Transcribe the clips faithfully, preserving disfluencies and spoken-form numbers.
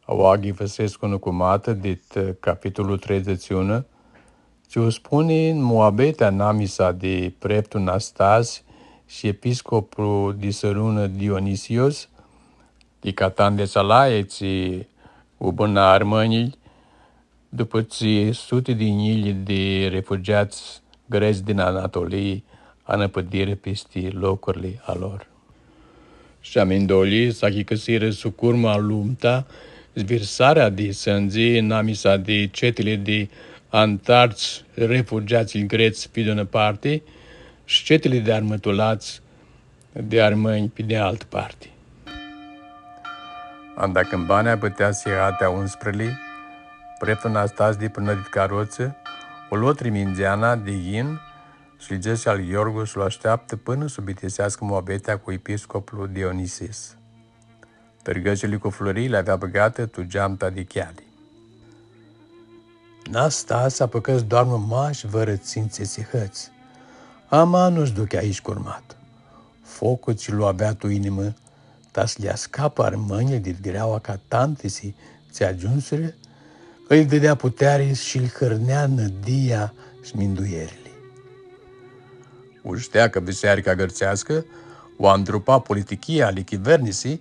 Aoa ghivãsescu unã cumatã dit, ã, capitolu treidzãts shi unu, tsi u spuni muabetea namisa di preftul Nastasi shi episcoplu di Sãrunã Dionisios, di Catan di Salae, tsi u bãna armãnjlji, dupã tsi suti di njilji di refugiats grets din Anatolii anãpãdirã pisti locurli a lor. Shi amindolji s-achicãsirã sã curma alumta, zvirsarea di sãndzi namisa di cetili di antarts refugiatslji grets pi di unã parti, shi cetili di armãtulats di armãnj pi di altã parti. Anda cãmbanea bãtea siatea unsprãli, preftul Nastasi di pãnã dit carotsã, u lo trimindzeana di yin shi lji dzãsi al Gheorghe s-lu ashteaptã pãnã s-u bitiseascã muabetea cu episcoplu Dionisis. Tãrgãcili cu flori li avea bãgatã tu geamta di cheali. Nastasi apucã s-doarmã mash vãrã tsintsi sihãts. Ama nu s-duchea aici curmat. Foclu tsi lu avea tu inimã, ta s-lji ascapã armãnjlji dit greaua catantisi tsi agiumsirã, ãlj dãdea puteari shi-lj hãrnea nãdia shi minduierli. U shtea cã bisearica gãrtseascã u andrupa politichia ali chivernisi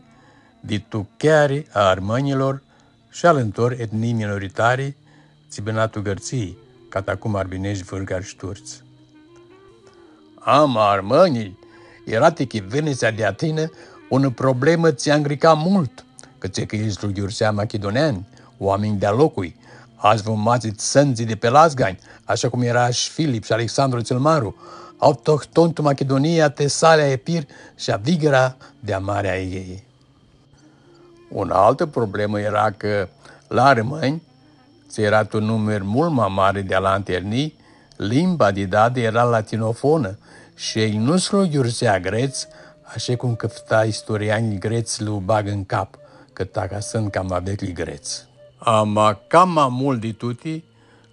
di tucheari a armãnjlor shi alãntor etnii minoritari, tsi bãna tu Gãrtsii, cata cum arbineshti, vãrgari shi turts. Ama armãnjlji eara ti chivirnisea di Atinã unã problemã tsi angrica multu, cãtse cã elj s-lu ghiursea machidoneanj, oaminj di a loclui, azvumatsi di sãndzi di pelasganj, ashã cum eara shi Filip shi Alexandru tsi-l Maru, autohtoni tu Machidonia, Tesalia, Epir shi avighira di a Marea Egei. Unã altã problemã eara cã la armãnj, tsi eara tu numir multu ma mari di alanti etnii, limba di dadi eara latinofonã shi elj nu s-lu ghiursea grets, ashã cum cãfta istorianjlji grets s-lu bagã n cap, cã taca suntu cama veclji grets. Ama cama multu di tuti,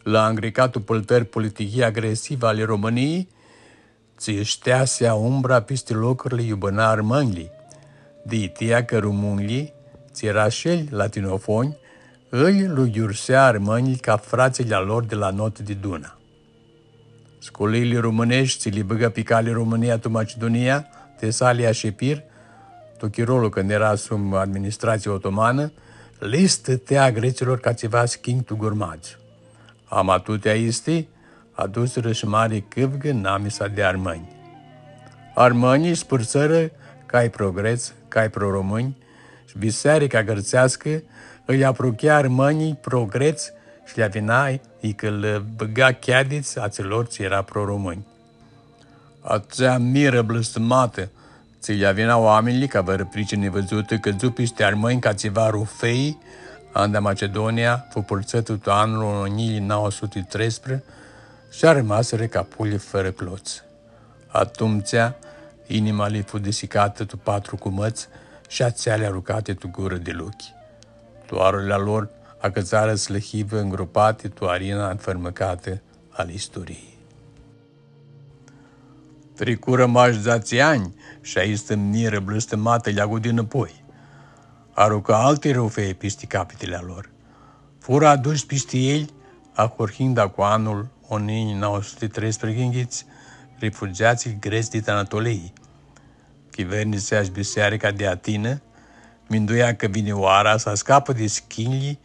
lã angrica tu pãltãri politichia agresivã ali Romãnii, tsi shteasea umbra pisti locurli iu bãna armãnjlji, di itia cã rumunjlji, tsi eara shi elj latinofonj, ãlj lu ghiursea armãnjlji ca fratslji a lor di la noti di Duna. Sculiili rumãneshti tsi li bãgã pi cali Romãnia tu Machidonia, Tesalia shi Epir, tu chirolu cãndu eara sum administratsii otomanã, li stãtea a gretslor ca tsiva schimb tu gurmadz. Ama tuti aisti adusirã shi mari cãvgã namisa di armãnj. Armãnjlji s-pãrtsãrã cai pro-grets, cai pro-romãnj, shi bisearica gãrtseascã ãlj apruchea armãnjlji pro-grets shi lj-avina icã lã bãga cheadits atsilor tsi eara pro-romãnj. Atsea mirã blãstimatã, tsi lj-avina oaminjlji ca vãrã pricinã nivãdzutã, cãdzu pisti armãnj ca tsiva rufei, anda Machidonia fu pãrtsãtã tu anlu unã njilji nauã suti treisprã shi armasirã ca pulji fãrã clots. Atumtsea, inima lã fu disicatã tu patru cumãts shi atseali arucati tu gurã di luchi. Toarli a lor acãtsarã s-lã hibã ngrupati tu arina nfãrmãcatã al isturii. Tricurã mash dzatsi anj shi aistã mirã blãstimatã lj-agudi nãpoi. Arucã alti rufei pisti capitili a lor. Furã adush pisti elj, ahurhinda cu anlu unã njilji nauã suti treisprãyinghits, refugiatslji grets dit Anatolii. Chivernisea shi bisearica di Atinã minduia cã vini oara s-ascapã di schinjlji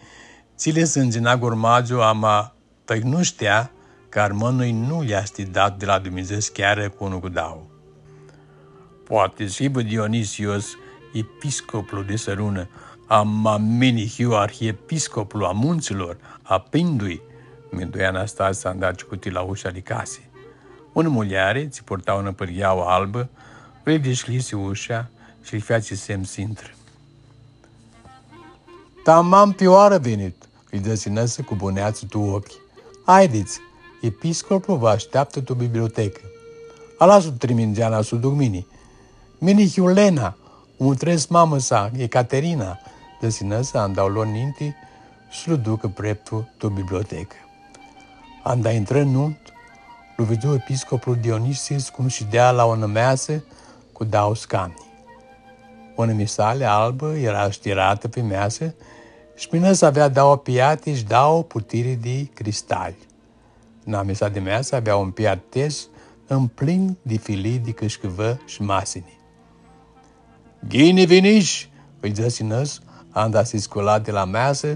tsi lã sãndzina gurmadzlu, ama tãi nu shtea cã armãnlui nu lj-easti dat di la Dumnidzã s-chearã cu unu cu dauã. Poati s-hibã Dionisios episcoplu di Sãrunã, ama mini hiu arhiepiscoplu a muntsilor, a Pindui, minduia Nastasi anda ciucuti la usha di casi. Unã muljari, tsi purta unã pãrgheauã albã, lji dishcljisi usha shi lji featsi semn s-intrã. Tamam pi oarã vinit, lji dzãsi nãsã cu buneatsã tu oclji. Aidits, episcoplu vã ashteaptã tu bibliotecã. Alas-u trimindzeana s-u duc mini. Mini hiu Lena, u mutrescu mamã-sa, Ecaterina, dzãsi nãsã, anda u lo ninti s-lu ducã preftul tu bibliotecã. Anda intrã nãuntru, lu vidzu episcoplu Dionisios cum shidea la unã measã cu dauã scanji. Unã misali albã eara ashtiratã pi measã Shminãs avea dauã piati shi dauã putiri di cristali. Namisa di measã avea un piat tes, mplin di filii di cãshcãvã shi masini. „Ghini vinish!” ãlj dzãsi nãs, anda si scula di la measã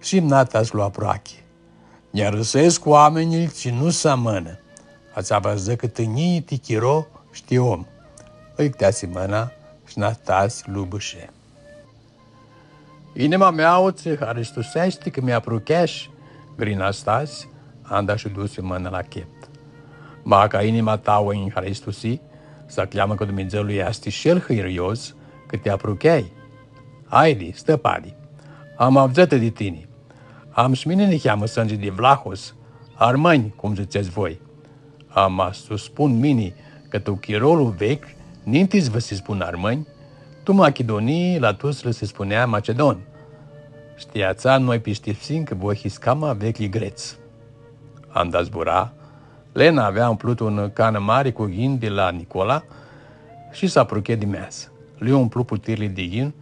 shi mnata s-lu aproachi. „Nj-arãsescu oaminjlji tsi nu s-amãnã, atsea va dzãcã tãnjii ti chiro shi ti om.” Ãlj cteasi mãna shi Nastas lu bãshe. „Inima mea tsã haristuseashti cã mi aprucheash”, gri Nastas, anda shi dusi mãna la cheptu. „Ma ca inima ta u nharistusi, s-acljamã cã Dumnidzãlu easti shi el hãirios cã ti aprucheai. Aidi, stã padi, am avdzãtã di tini. Am shi mini niheamã sãndzi di vlahos, armãnj, cum dzãtsets voi. Ama s-tsã spun mini cã tu chirolu vechi, ninti s-vã si spunã armãnj, tu Machidunii la tuts lã si spunea machidon. Shi ti atsea noi pistipsim cã voi hits cama veclji grets.” Anda zbura, Lena avea umplutã unã canã mari cu yin di la Nicola shi s-apruchea di measã. Lji umplu putirli di yin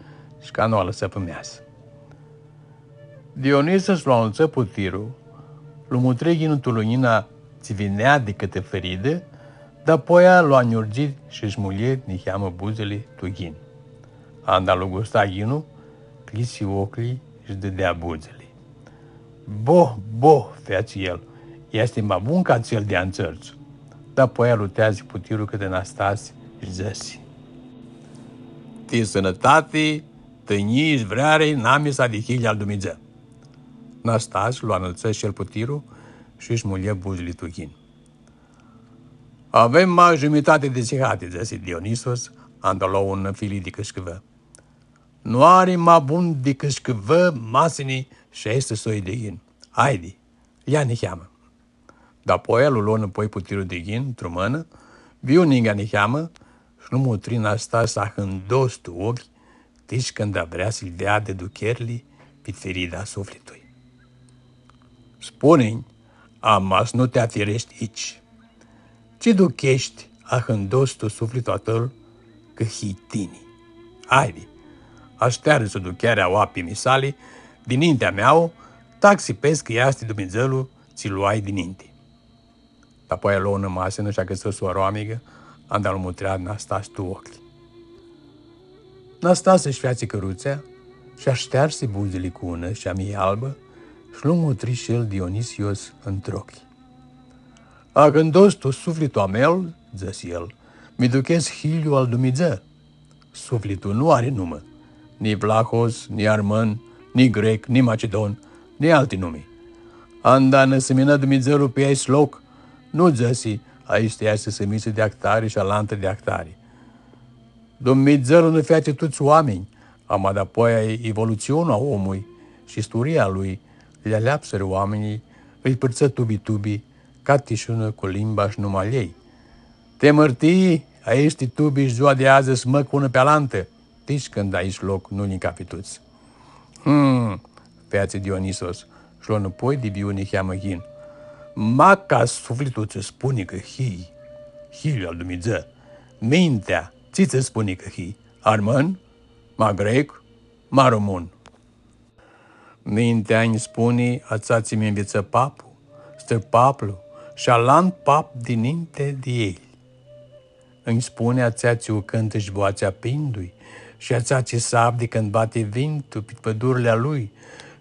shi cana u alãsã pi measã. Dionisios lu anãltsã putirlu, lu mutri yinlu tu lunjina tsi vinea di cãtã firidã, dapoaia lu anjurgi shi-sh mulji niheamã budzãli tu yin. Anda lu gusta yinlu, cljisi ocljilj shi dãdea budzãli. „Boh, boh”, featsi el, „easti ma bun ca atsel di antsãrtsu.” Dapoaia lu teatsi putirlu cãtã Nastas shi dzãsi: „Ti sãnãtati, tãnjii shi vreari, namisa di hilj al Dumnidzã.” Nastas lu anãltsã shi el putirlu shi-sh mulji budzãli tu yin. „Avem ma giumitati di sihati”, dzãsi Dionisios, anda lo unã filii di cãshcãvã. „Nu ari ma bun di cãshcãvã, masini shi aestã soi di yin. Aidi, lja niheamã.” Dapoaia lu lo nãpoi putirlu di yin, tru mãnã, viu ningã niheamã shi lu mutri Nastas ahãndos tu oclji, tish canda vrea s-lji veadã ducherli pi firida suflitului. „Spuni-nj, ama s-nu ti atireshti itsi. Tsi ducheshti ahãndos tu suflitlu a tãu cã hii tini? Aidi, ashtearã-tsã duchearea aoa pi misali, dinintea mea, ta s-hibescu cã easti Dumnidzãlu tsi lu ai dininti.” Dapoaia lo unã masinã shi acãtsã su aroamigã, anda lu mutrea Nastas tu oclji. Nastas sh-featsi cãrutsea shi ashtearsi budzãli cu unã shamii albã shi lu mutri shi el Dionisios ãntr-oclji. „Ahãndos tu suflitlu a meu”, dzãsi el, „mi duchescu hilju al Dumnidzã. Suflitlu nu ari numã, ni vlahos, ni armãn, ni grec, ni machidon, ni alti numi. Anda nã sãminã Dumnidzãlu pi aestu loc, nu dzãsi, aestã easti sãmitsã di ahtari shi alantã di ahtari. Dumnidzãlu nã featsi tuts oaminj, ama dapoaia evolutsionlu a omlui shi isturia lui lj-aleapsirã oaminjlji, lji pãrtsã tubi-tubi, cati shi unã cu limba shi numa a ljei. Ti amãrtii, aesti tubi shi dzua di adzã s-mãcã unã pi alantã, tish canda aestu loc nu nj-ncapi tuts. „Hm”, featsi Dionisios shi lo nãpoi di viu niheamã yin. „Ma ca suflitlu tsã spuni cã hii hilju al Dumnidzã, mintea tsi tsã spuni cã hii? Armãn? Ma grec? Ma rumun?” „Mintea nj-spuni atsea tsi mi nvitsã paplu, strãpaplu shi alantu pap dininti di elj. Nj-spuni atsea tsi u cãntã shi boatsea a pindui, shi atsea tsi s-avdi cãndu bati vimtul pi pãdurli a lui,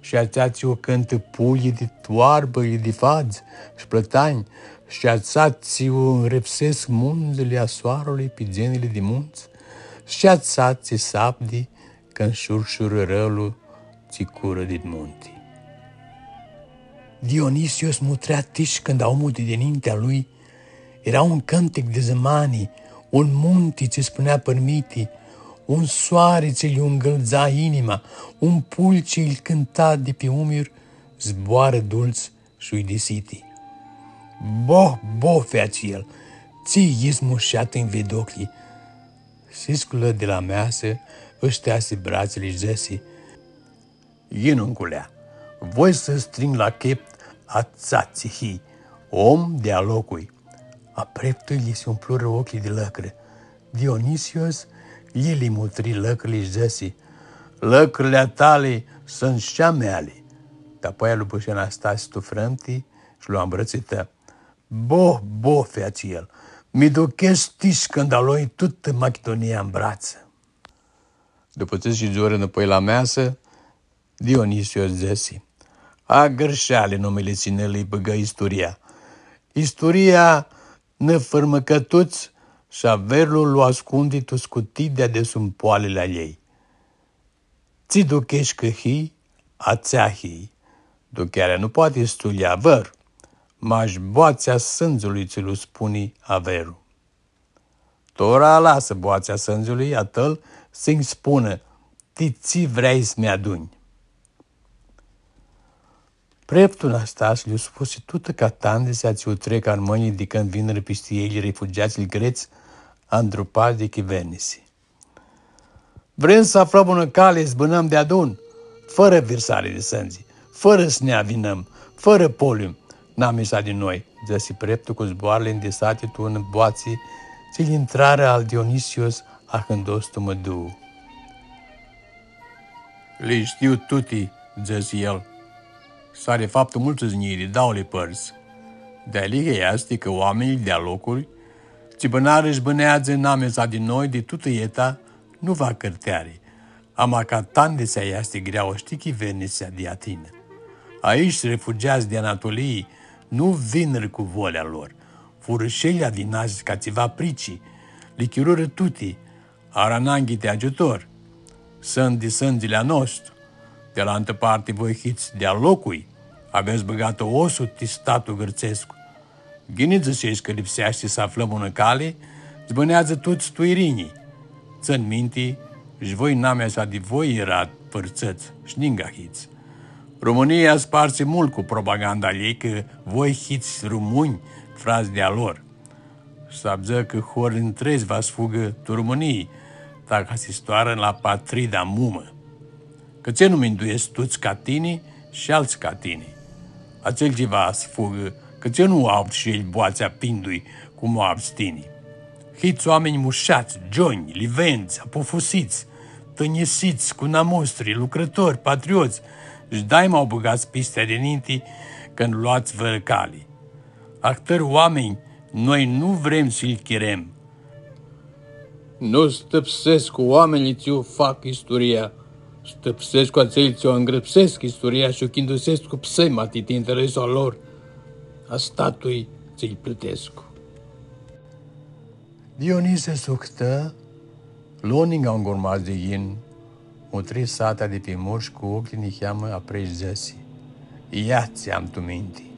shi atsea tsi u cãntã puljlji di toarbã, di fadz shi plãtanj, shi atsea tsi u ngrãpsescu mundzãli a soarlui pi genili di muntsã, shi atsea tsi s-avdi cãndu shurshurã rãlu tsi curã dit munti.” Dionisios mutrea tish canda omlu di dinintea lui era un cãntic di zãmani, un munti tsi spunea pãrmiti, un soari tsi lji ungãldza inima, un pulj tsi lji cãnta di pi umir zboarã dults shi uidisiti. „Boh, boh”, featsi el, „tsi yis mushat nj-ved oclji.” Si sculã di la measã, sh-teasi bratsãli shi dzãsi: „Yin, unculea, voi s-string la cheptu atsea tsi hii, om di a loclui.” A preftlui lji si umplurã oclji di lãcri. Dionisios lji li mutri lãcrili shi dzãsi: „Lãcrili a tali Sãntu shi a meali. Dapoaia lu bãshã Anastasi tu frãmti shi lu ambrãtsitã. Boh, boh, featsi el, mi ducheshti ti scãndaloi tutã Machidunia ãn bratsã. Dupã tsi shidzurã nãpoi la measã, Dionisios dzãsi: Agãrsheali numili tsi nã li bãgã isturia. Isturia nã fãrmãcã tuts shi averlu lu ascundi tu scutii di deasum poalili a ljei. Tsi duchesh cã hii, atsea hii. Duchearea nu poati s-tsã u lja aver, mash boatsea sãndzilui tsi lu spuni averlu. Tora alasã boatsea sãndzilui a tãl s-nji spunã ti tsi vrei s-mi adunj. Preftul Anastasi lji spusi tutã catandisea tsi u trec armãnjlji di cãndu vinirã pisti elj refugiatslji grets andrupats di chivernisi. Vrem s-aflãm unã cali s-bãnãm deadun, fãrã virsari di sãndzi, fãrã s-nã avinãm, fãrã polim, namisa di noi, dzãsi preftul cu zboarãli ndisati tu unã boatsi tsi lji intrarã al Dionisios ahãndos tu mãduã. Li shtiu tuti, dzãsi el. S-ari faptã multsã znjii di dauli pãrts. Dealihea easti cã oaminjlji di alocuri, tsi bãnarã sh-bãneadzã namisa di noi di tutã eta, nu va cãrteari. Ama catandisea easti greauã shi ti chivernisea di Atina. Aeshti refugiats di Anatolii nu vinirã cu volea lor. Furã sh-elj avinats ca tsiva prici, li chirurã tuti, ari ananghi di agiutor. Sãntu di sãndzili a nostru. Di alantã parti voi hits di a loclui, avets bãgatã osu ti statlu gãrtsescu. Ghini dzãsesh cã lipseashti s-aflãm unã cali, s-bãneadzã tuts tu irini. Tsãn minti, sh-voi namisa di voi erat pãrtsãts sh-ningã hits. Romãnia s-partsi multu cu propaganda a ljei cã voi hits rumunj, frats di a lor. S-avdzã cã hori ntredz va s-fugã tu Romãnii, ta ca s-toarnã la patrida mumã. Cãtse nu minduescu tuts ca tini shi altsã ca tini? Atsel tsi va s-fugã, cãtse nu avdu shi elj boatsea pindui cum u avdz tini? Hits oaminj mushats, gionj, livendz, apufusits, tãnjisits, cu namustri, lucrãtori, patriots, sh-daima u bãgats pistea di ninti cãndu loats vãrã cali. Ahtãri oaminj noi nu vrem s-lji chirem. Nu stãpsescu oaminjlji tsi u fac isturia, stãpsescu atselj tsi u ngrãpsescu isturia shi u chindusescu psãmati ti interesul a lor, a statului tsi-lj plãtescu. Dionise s-uhtã, lo ningã un gurmaz di yin, mutri satea di pi mur sh-, cu oclji niheamã aprea dzãsi: Ia tsi am tu minti.